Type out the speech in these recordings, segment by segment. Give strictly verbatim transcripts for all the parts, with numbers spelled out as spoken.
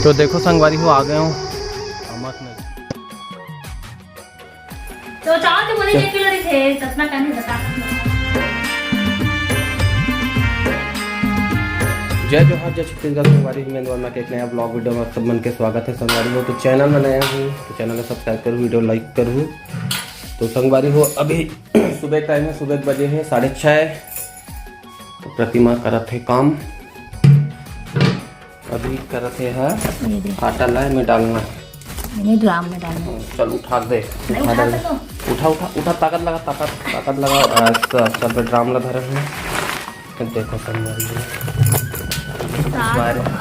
तो देखो संगवारी हो, आ गए हो अमरनाथ। तो चावल तो बोले एक किलो रहिथे, सतना का नहीं बता। जय जोहार, जय छत्तीसगढ़ संगवारी हो, मैं वर्मा के एक नया ब्लॉग वीडियो में आप सब मन के स्वागत है संगवारी हो। तो चैनल में नया हूँ तो चैनल को सब्सक्राइब करूँ, वीडियो लाइक करूँ। तो संगवारी हो, अभी सुबह टाइम है, सुबह के बजे है साढ़े छः। तो प्रतिमा करत है काम, अभी करत है, है ये दे। आटा लाए में डालना है। नहीं, ड्राम में डालना है। चल उठा दे, नहीं, उठा उठा डाल। तो लो। उठा उठा उठा, ताकत लगा, ताकत ताकत लगा। आ, स- सर पे ड्राम ला धरे हैं। तो देखो संगवारी हो।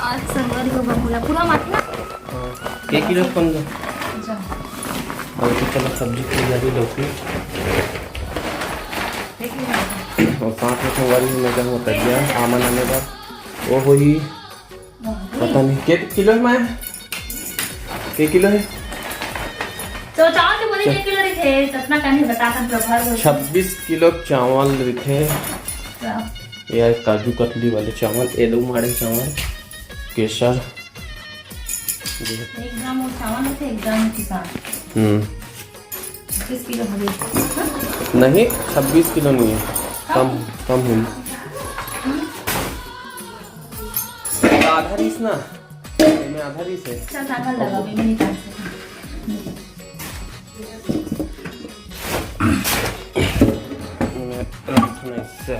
आज संगवारी हो बबूला पूरा माटी ना। हाँ, के किलो कौन लो? अच्छा। और तो चलो सब्जी की जा रही लौकी। और साथ में संगवारी हो मैं जाऊँ तरिया आमा लाने बर। वो होई पता नहीं के किलो है माया, के किलो है। तो चावल तो बोले एक किलो रहिथे, सतना का नहीं बता हम प्रभाव हो। छब्बीस किलो चावल रहिथे। क्या? ये काजू कतली वाले चावल, ये दो माड़े चावल, केसर। एक ग्राम वो चावल होते, एक ग्राम किसान। हम्म। पच्चीस किलो हो गई। नहीं, छब्बीस किलो नहीं है, कम कम हुई। आधा रहीस ना, मैं आधा रहीस है। चल, ताकत लगा, मैं निकाल सकती हूँ। मैं रखना इससे।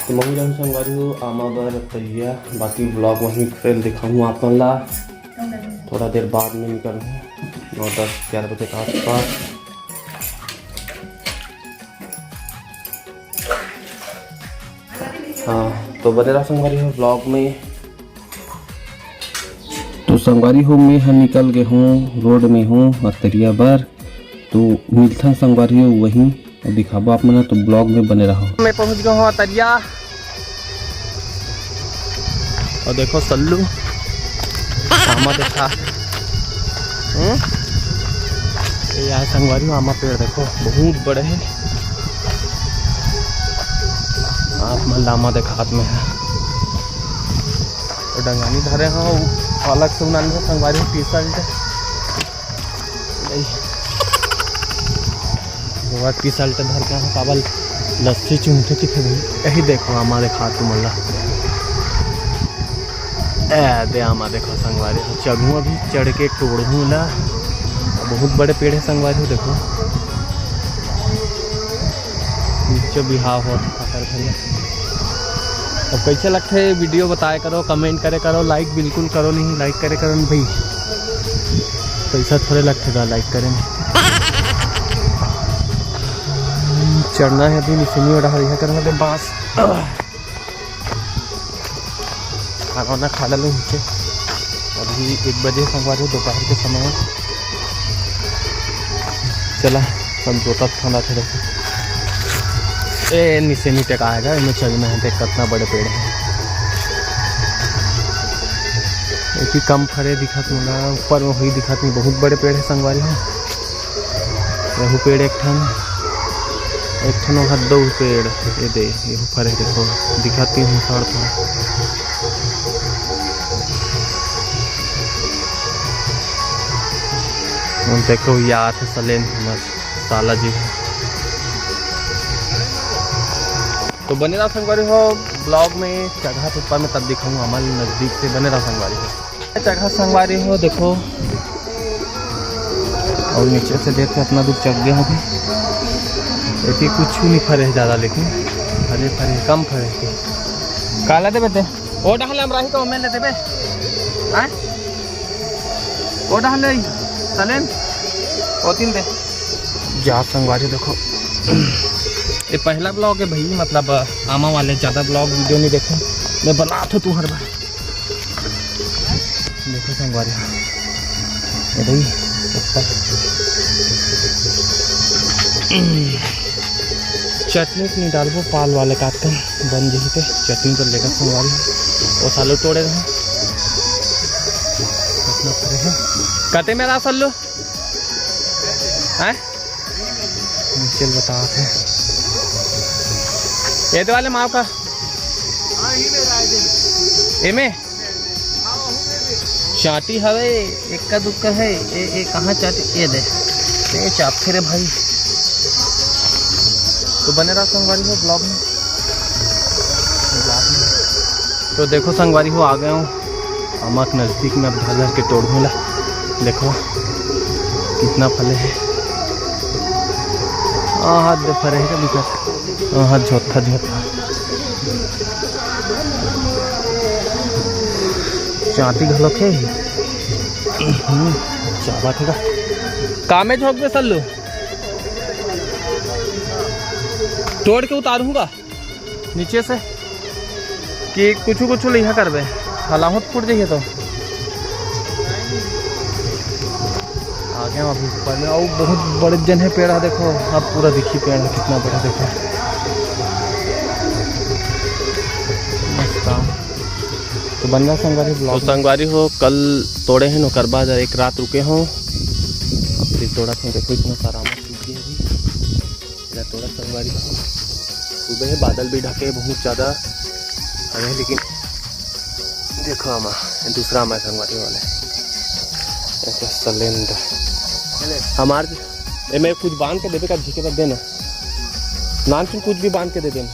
तो महू जान संगवारी हो आमा बर तरिया, बाकी ब्लॉग वहीं फिर दिखाऊँ आप मन ला। थोड़ा देर बाद में निकलूँ, नौ दस ग्यारह बजे के आसपास। हाँ, तो बने रहा संगवारी हो ब्लॉग में। तो संगवारी हो, मैं ह निकल गए हूँ, रोड में हूँ अतरिया बर। तो मिलथन संगवारी हो वहीं, दिखाबो आप मन ला, तो ब्लॉग में बने रहो। मैं पहुँच गया हूँ अतरिया। और देखो सल्लू, आमा देखा। हम्म? ये यार संगवारी हो, आमा पेड़ देखो, बहुत बड़े है। आप मन ला आमा देखात में है। तो डंगानी धरे हो, अलग से उनान में संगवारी हो, टी शर्ट। नहीं। वो टी शर्ट धर के यहाँ काबल लस्सी चुनथे किथे भाई। यही देखो, आमा देखा तुमन ला। ए, दे आमा देखो संगवारी हो, चघू अभी चढ़ के टोड़हू ला। बहुत बड़े पेड़ है संगवारी हो, देखो। नीचे बिहाव हो पकड़ भैया। अब कैसे लगथे वीडियो बताए करो, कमेंट करे करो, लाइक बिल्कुल करो नहीं, लाइक करे करो नहीं भाई। पैसा थोड़े लगथे गा लाइक करे में। चढ़ना है अभी निसैनी ओढ़ा रही है करना दे बांस। खाना वाना खा डालो नीचे। अभी एक बजे संगवारी हो, दोपहर के समय है। चला, सब जोता ठंडा थे देखो। ए, नीचे नीचे का आएगा, इनमें चढ़ना है, देख कितना बड़े पेड़ है। एक ही कम फरे दिखत मोला, ऊपर में हुई दिखत नहीं, बहुत बड़े पेड़ है संगवारी हो। एहू पेड़ एक ठन, एक ठन वहाँ दो पेड़, ये दे, एहू फरे देखो, दिखत नहीं हूँ सड़ था। हम देखो यार से सलेन मस्त साला जी। तो बने रहा संगवारी हो ब्लॉग में, चढ़ा ऊपर में तब दिखाऊंगा हमारे नज़दीक से, बने रहा संगवारी हो। चढ़ा संगवारी हो, देखो। और नीचे से देख के अपना दूर चढ़ गया अभी। एती कुछ नहीं फरे है ज़्यादा, लेकिन फरे फरे कम फरे थे। काला देबे दे। ओ डहले हम राही तो मैं ले देबे। हैं? ओ डहले सलेन। ओ तीन दे। जा संगवारी देखो। ये पहला ब्लॉग है भाई, मतलब आमा वाले ज़्यादा ब्लॉग वीडियो नहीं देखे। मैं बना तो तू हर बार। देखो संगवारी, ये भाई ऊपर चटनी उटनी डालबो, पाल वाले काटते बन जही पे चटनी तो लेकर संगवारी। वो सालू तोड़े रहे, इतना फरे है। कते में रहा सालू? हैं? चल बता थे। ये दे वाले माव का? एमे? चांटी हवे, एक्का दुक्का है। ए, ए, कहाँ चांटी? ये दे, ये चापथे रे भाई। तो बने रहा संगवारी हो ब्लॉग में। तो देखो संगवारी हो, आ गया हूँ आमा के नजदीक में। अब धर धर के तोड़हूँ ला। देखो कितना फले है। आ हाथ दे फरे है कभी कर। आ हाथ झोथा झोथा। चांटी घलो खे। हम्म, चाबा थे का? कामे झोंक दे सल्लू। तोड़ के उतारूंगा नीचे से कि कुछ कुछ लिहा करबे, हलाहूँ त फूट जाइए तो। आ गए अभी ऊपर में, और बहुत बड़े जन है पेड़ है। देखो, अब पूरा दिखी पेड़ है, कितना बड़ा, देखो। मस्त काम। तो बन रहा संगवारी तो ब्लॉग। संगवारी हो, कल तोड़े हैं, ओकर बाद एक रात रुके हो, अब फिर तोड़ा थे। देखो इतना सारा आमा सूख गया अभी। इधर थोड़ा संगवारी हो। सुबह है, बादल भी ढके बहुत ज्यादा हवे, लेकिन देखो आमा, दूसरा आमा संगवारी वाले। ऐसा सलेंद हमार ए, मैं कुछ बांध के देबे का, झीके तक देना। नानचुन कुछ भी बांध के दे देना।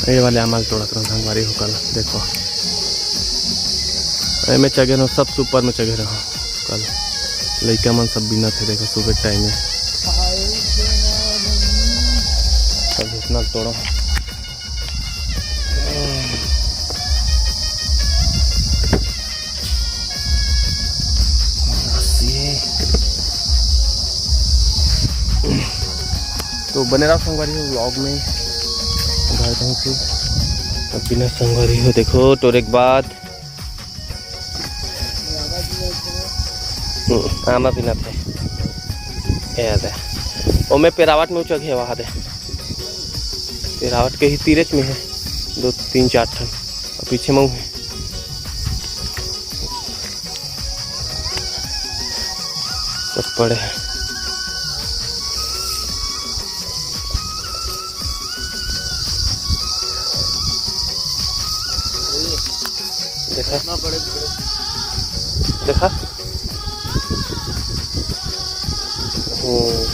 ये वाले आमा ल तोड़त रहूं संगवारी हो कल। देखो, एमे चघे रहो, सबसे ऊपर में चघे रहो कल। लइका मन सब बिनत हे, देखो, सुबह टाइम में सब इतना तोड़ो। तो बने रहो संगवारी हो ब्लॉग में। घर पहुंचे तब बिना संगवारी हो, देखो तोरे के बाद। हम्म, आमा बिना थे। ए दे। ओमे पेरावट में उचग हे, वहा दे। पेरावट के ही तीरेच में है, दो तीन चार ठन, और पीछे में है। सब पड़े हैं। देखा, देखा। हम्म,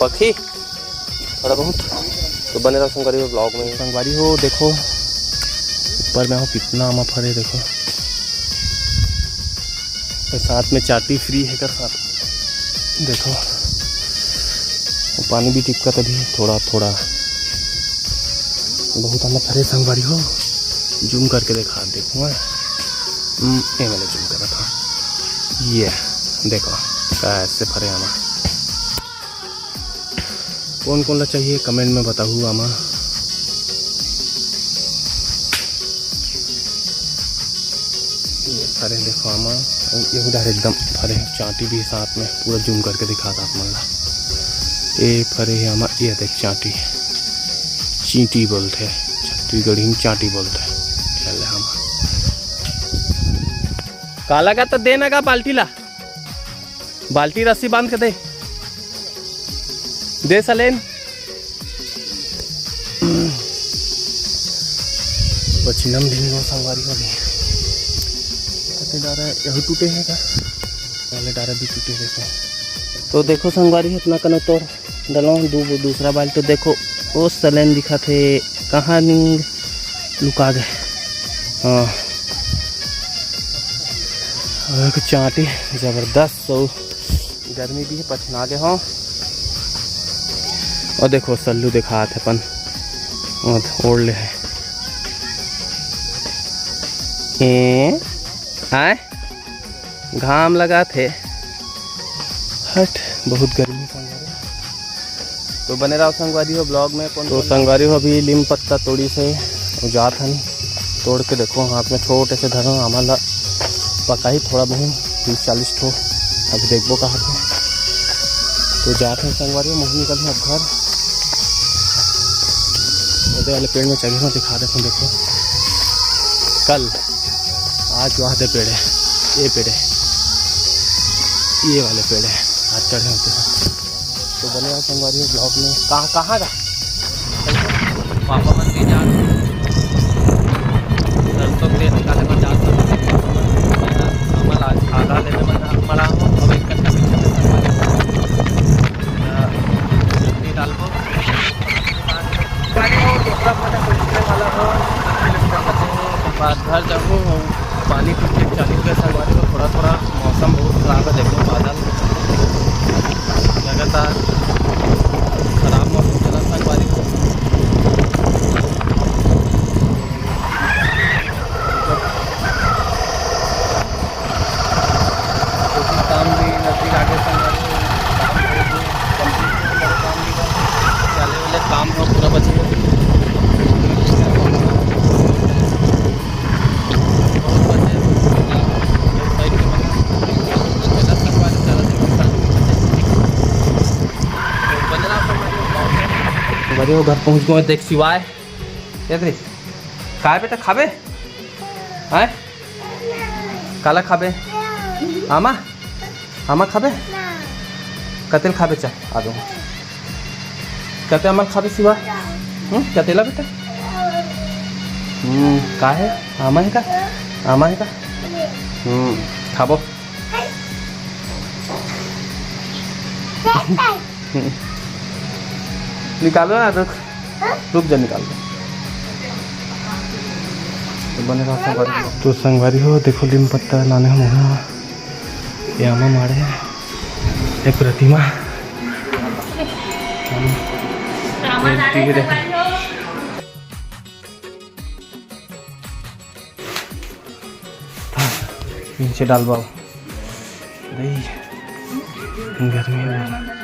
पखी थोड़ा बहुत। तो बने रहो संगवारी हो ब्लॉग में। संगवारी हो, देखो ऊपर में हो कितना आमा फरे, देखो। तो साथ में चाटी फ्री है कर साथ। देखो, वो पानी भी टिपका तभी थोड़ा थोड़ा। बहुत आमा फरे संगवारी हो, जूम करके देखा, देखो, हाँ। हम्म, ये मैंने जूम करा था। ये देखो, कैसे फरे आमा। कौन कौन ला चाहिए, कमेंट में बताहू आमा। ये फरे देखो आमा, ये उधर एकदम फरे हे, चांटी भी साथ में, पूरा जूम करके दिखाता आप मन ला। ये फरे हे आमा, ये देख चांटी, चींटी बोलते हैं छत्तीसगढ़ी में, चांटी बोलते हैं। ख्याल है आमा। काला का तो देना का बाल्टी ला। बाल्टी रस्सी बांध के दे, दे सलेन। पछिनम ढींगो संगवारी हो गई। कते डारा यहू टूटे है का? वाले डारा भी टूटे, देखो। तो देखो संगवारी, इतना कनो तोड़ डलो, दू, दूसरा बाल्टी तो देखो, ओ सलेन दिखा थे, कहाँ निंग लुका गए। हाँ, और एक चांटी जबरदस्त सौ। गर्मी भी है, पछना गए हो। और देखो सल्लू दिखात है अपन, और ओढ़ ले है। ए, आए, घाम लगा थे। हट, बहुत गर्मी संगवारी। तो बने रहो संगवारी हो ब्लॉग में। कौन तो कौन संगवारी हो, अभी लीम पत्ता तोड़ी से वो जात हन, तोड़ के देखो हाथ में छोटे से धरो, आमा ला पकाही थोड़ा बहुत, तीस चालीस ठो, अब देखबो कहा थे। तो जात हन संगवारी हो, मुँह निकल अब घर। ओदे वाले पेड़ में चढ़े हो, दिखा देते, देखो कल, आज वहाँ दे पेड़ है, ये पेड़ है, ये वाले पेड़ है, आज चढ़े होते हैं। तो बने रहो संगवारी हो vlog में। कहाँ, कहाँ का? पापा मन के जात सरसों के तेल निकाले बर जात हन। हमन आधा लेने बर मड़ा हो, अब एक कट्टा पीछे में संगवारी हो। अ, चटनी डालबो। बाद घर जाबो, पानी कुछ ठीक चालू हो गया संगवारी हो, थोड़ा थोड़ा मौसम बहुत खराब है, देखो बादल लगातार खराब मौसम चला संगवारी हो। काम भी नजदीक आगे संगवारी हो, काम भी complete हो, काम भी बा। चले वाले काम हो पूरा बचे। बड़े हो घर पहुँच गए, देख शिवाय। देख रे, काय बेटा खाबे? हैं? काला खाबे? आमा? आमा खाबे? कतेल खाबे? चल, आ जाओ। कते आमा खाबे शिवा? हम्म, कतेला बेटा? हम्म, का है? आमा है का? आमा है का? हम्म, खाबो। निकालो ना, रुक, रुक जा, निकाल दो। तो बने रहो संगवारी हो। तो संगवारी हो, देखो लीम पत्ता लाने हम हुआ। ये आमा माड़े है, ये प्रतिमा। हम एक टीवी देख। नीचे डालबाओ। नहीं, गर्मी है।